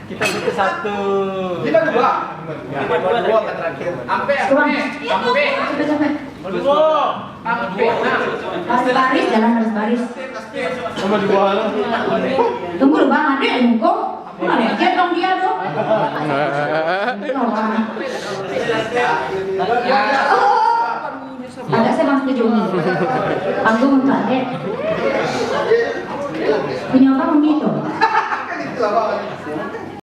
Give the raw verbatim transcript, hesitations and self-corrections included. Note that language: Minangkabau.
Kita butuh satu. Lima dua. Lima dua, dua ke terakhir. Ampek, ampek, ampek. Capek, capek. Dua. Ampek, nah. Baris-baris, jalan baris-baris. Sama dua lah. Tunggu dulu, Bang. Ada yang muko? Mana dia dong dia tu? Agak saya masih jauh. Aku untuk adek. Punya abang gitu.